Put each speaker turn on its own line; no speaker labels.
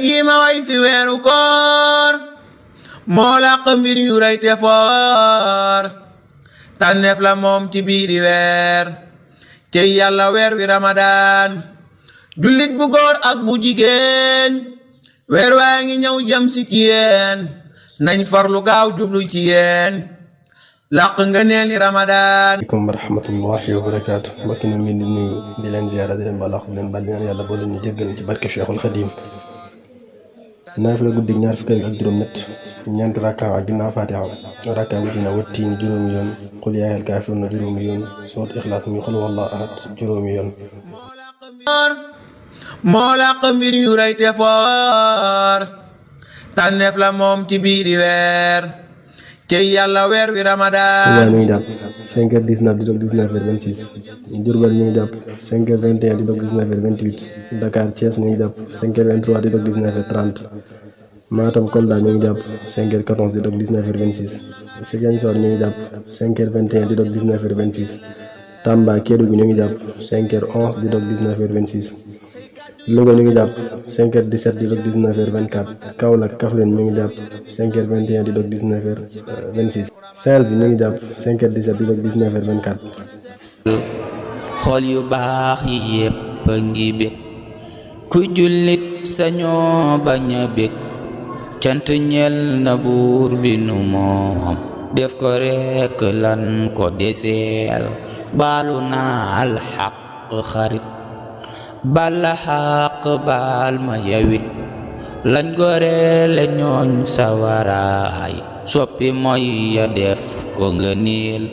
jii ma way fi weeru koor moo làq mbir yu rëy te foor tànneef la moom ci biiri weer cey yàlla weer wi ramadaan jullit bu góor ak bu jigéen weer waa ngi ñëw jëm si ci yéen nañ farlu gaaw jublu ci yéen làq nga neel ni ramadaan.
Aleykum wa rahmatullahi wa barakaatu. mbokki ñu ngi di nuyu di leen ziyaara di leen balaax di leen bal di ñaan yàlla boole ñu jéggal ci barke Cheikhul Khadim. naafila guddi ñaar fukki ak juróom-ñett ñeenti rakka ak ginnaaw Fatiha rakka bu ci ne wattiin juróomi yoon qul yaa ayyuhal kaafiruun juróomi yoon surat Ixlaas muy qul huwallaahu ahad juróomi yoon.
moo làq mbir yu rëy te foor tànneef la moom ci biiri weer cey yàlla weer wi ramadaan.
Touba ñu ngi jàpp 5h19 di dog 19h26 Diourbel ñu ngi jàpp 5h21 di dog 19h28 Dakar Thiès ñu ngi jàpp 5h23 di dog 19h30 Matam Kolda ñu ngi jàpp 5h14 di dog 19h26 Ziguinchor ñu ngi jàpp 5h21 di dog 19h26 Tamba Kédougou ñu ngi jàpp 5h11 di dog 19h26 Louga ñu ngi jàpp 5h17 di dog 19h24 Kaolack Kaffrine ñu ngi jàpp 5h21 di dog 19h26 Saint-Louis ñu ngi jàpp 5h17 di dog 19h24.
xol yu baax yi yépp a ngi bég ku jullit sañoo bañ a bég cant ñel na buur bi nu moom def ko rekk lan ko deseel baalu naa alxaq xarit bala xaq baal ma yawit lañ goreele ñooñ sawaraay soppi mooy ya def ko nga niil